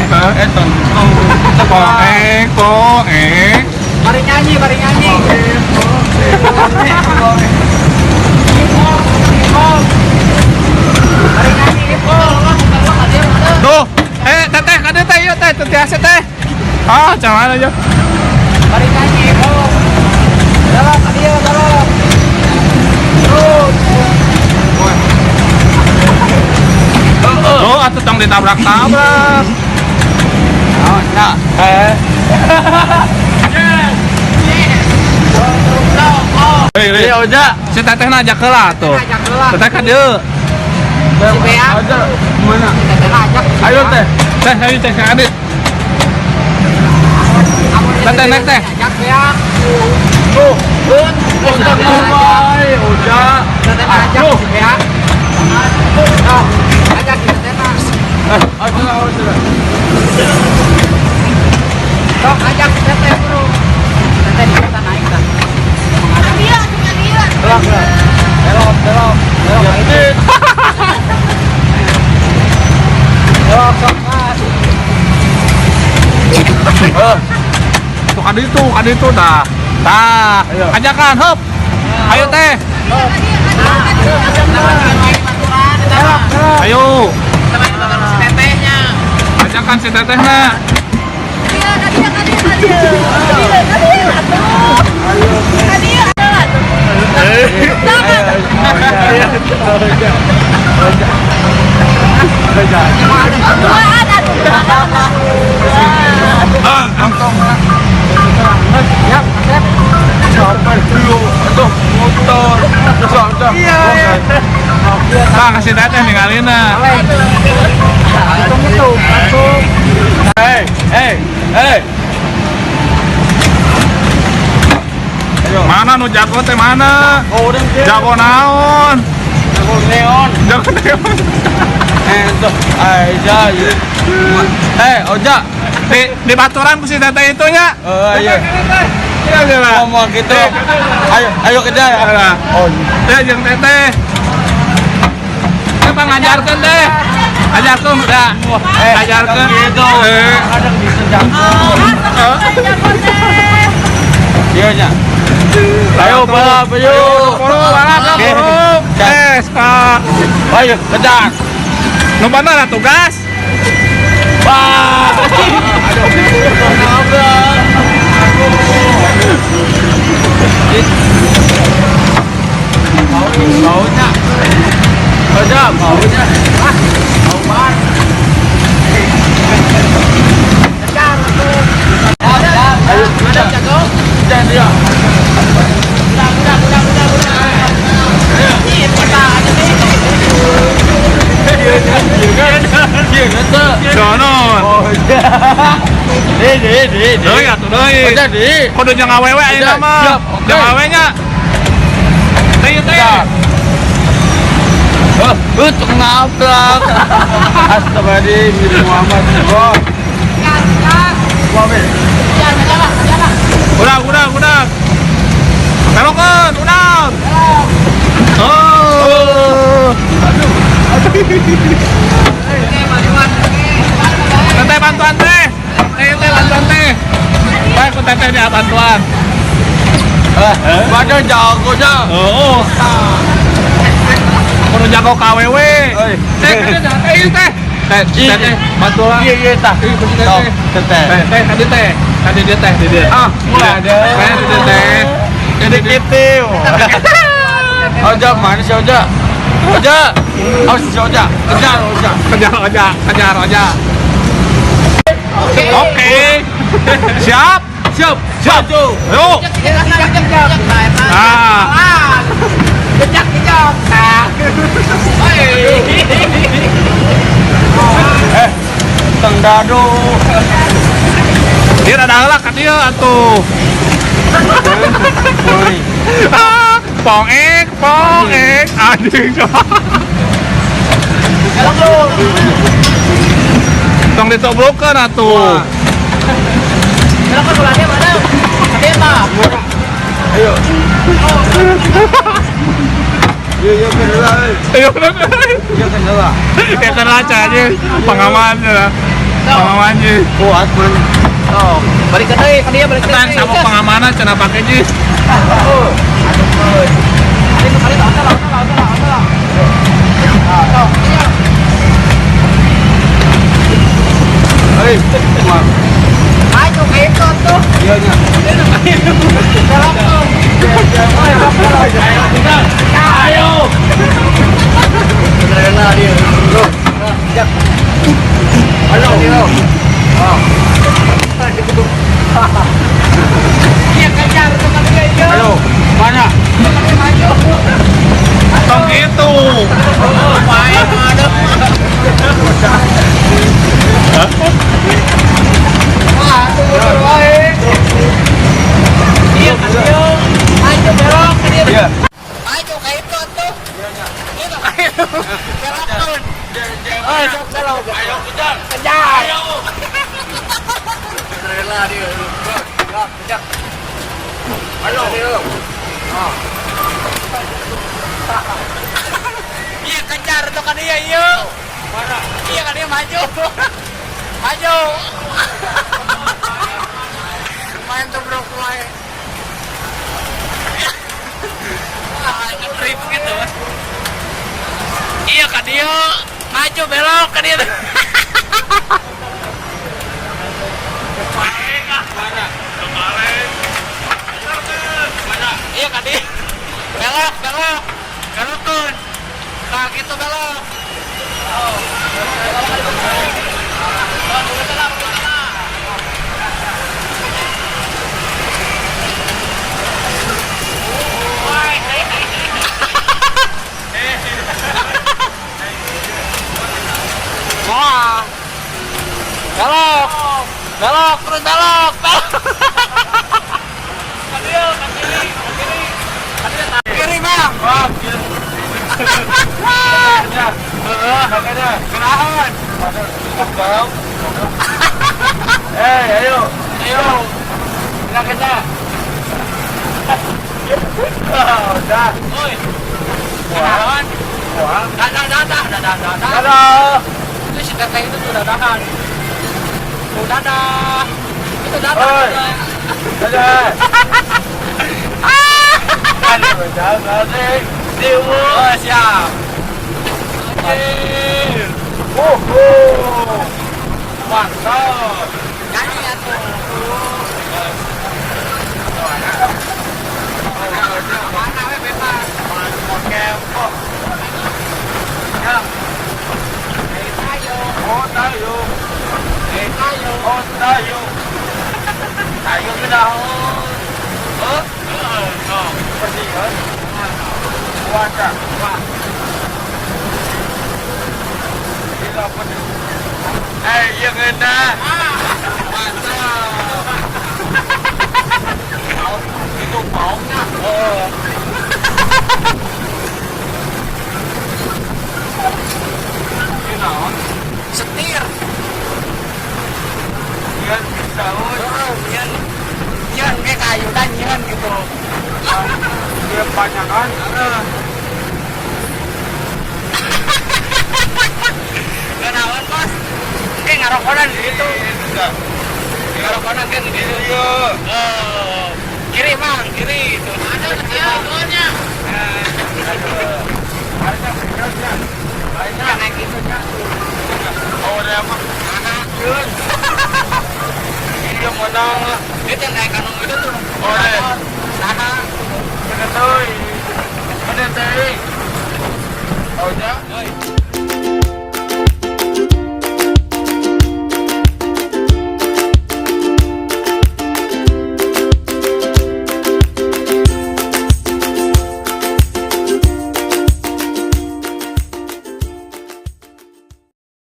Tentu. Poek, poek. Mari nyanyi, mari nyanyi. Mari nyanyi. Tuh, teteh, kade teh, iya teh, teh ase teh. Ah, jangan aja. Mari nyanyi. Dalam, dia dalam. Terus. Tuh, atuh tong ditabrak-tabrak. Oh, nah. Hei, hei. Iya, Oja. Si teteh na ajak heula atuh. Ajak heula. Teteh ka dieu. Si Bea. Oja, mana? Teteh ajak. Ayo teh. Teh, ayo teh ka adit. Teteh naik teh. Ajak Bea. Tuh, Oja kumai, Oja. Teteh ajak si Bea. Oh, ajak si teteh. Oja, Oja. Sok ajak si teteh bro. Teteh di kota naik dah. Belok, belok, belok, belok. Belok sok mas. Tuh kaditu dah. Tah, ajakan heup. Ayo teh. Ayo. Ajakan si tetehna. Nah, kasih teteh ninggalina. Hei, hei, hei. Mana nu jago teh mana? Jago naon? Jago neon. Jago neon. Tuh, aja. Oja. Di baturan ku si teteh itu nya. Iya. Iya, ngomong gitu. Ayo, ayo kejar. Oh. Teh jeung teteh. Teh pangajarkeun teh. Ajarkeun udah. Ajarkeun gitu. Kadang bisa jago. Iya nya. Ayo balap, ayo. Balap, balap. Kak. Ayo, kejar. Nu bener atuh gas. Wah. Baunya. Oja, baunya. Bau ban. Ayo, jago. Jangan dia. Jonon. Di. Deui atuh deui. Oja di. Kudu jeung awewe ayeuna mah. Jeung awewe nya. Teh teh. Oh, ngabrak. Astagfirullahaladzim, Muhammad. Udah, udah, udah. Belokeun, udah. Oh. Teteh bantuan teh. Teteh bantuan teh. Baik, ku teteh dia bantuan. Waduh jago nya. Oh. Kudu jago KWW. Teh, teh, teh. Teh, teh, bantuan. Iya, iya, tah. Teh, teh, tadi teh. Tadi dia teh, dia. Ah, mulai ada. Teh, dia teh. Jadi gitu. Oja mana sih Oja? Oja. Awas si Oja. Kejar Oja. Kejar Oja, kejar Oja. Oke. Siap. Siap. Siap. Yuk. Ah. Kejak, kejak. Tengdado. Dia ada lah kan dia atuh. Pongek, pongek, anjing. Tong ditobrokeun atuh. Ayo. Iya, kenal. Ayo, Iya, kenal. Ya kenal aja pengaman ya. Pengamanan ji. Kuat man. Oh, balik ke deui, ka dieu balik Tenang deui. sama pengamanan cenah pake ji. Oh. Aduh. Aduh, kali itu lah, lah, lah, lah. Ah, Hei, maju kayak itu tuh. Iya nya. Belok tuh. Ayo. Beneran dia. Loh, siap. Halo. Oh. Iya kejar tuh kan dia. Halo. Mana? Maju. Tong itu. Oh, main ada. Wah, tuh wae. Iya, kan maju belok ke dia. Iya. Maju kayak itu tuh. Iya, belok tuh. Oh, sok belok. Ayo kejar. Kejar. Ayo. Rela dia. Ya, kejar. Ayo. Oh. Iya, kejar tuh kan dia, iya. Mana? Iya kan dia maju. Maju. Main tuh bro wae. Wah, ngetrip gitu. Iya kan dia maju belok kan dia. Mana? Kemarin. Mana? Iya kan dia. Belok, belok. Belok tuh. Nah, gitu belok. Oh. Wah. Belok. Belok, terus belok. Belok. Ke kiri, ke kiri. Kiri, Bang. Wah, kiri. Ya. Makanya. Kerahan. Bang. Eh, ayo. Ayo. Kita kejar. Udah. Oi. Kerahan. Wah. Dadah, dadah, dadah, dadah. Dadah. Itu si teteh itu tuh dadahan. Tuh dadah. Itu dadah. Oi. Dadah. Aduh, dadah. Oh, siap. Anjir. Oh, mantap. Nyanyi ya tuh. Mana we bebas. Kempok. Ya. Tayo. Oh, tayo. Tayo. Oh, tayo. Tayo sudah. Oh. Oh. Bersih kan? Puasa. Wah. Tidak pedih. Eh, yang enak. Mantap. Itu baunya. Oh. Ini naon? Setir. Ian bisa. Oh, nyen. Nyen kayak kayu dan nyen gitu. Dia banyak kan? Kenalan bos. Kayak ngarokonan gitu. Ngarokonan kan gitu. Iya. Oh. Kiri bang, kiri. Tuh. Ada dia golnya. Harusnya berikutnya. Banyak naik itu ya. Oh, dia mah. Anak. Iya menang. Itu yang naik kanung itu tuh. Oh, iya. Nah. Bener tuh. Bener tuh. Oh, ya.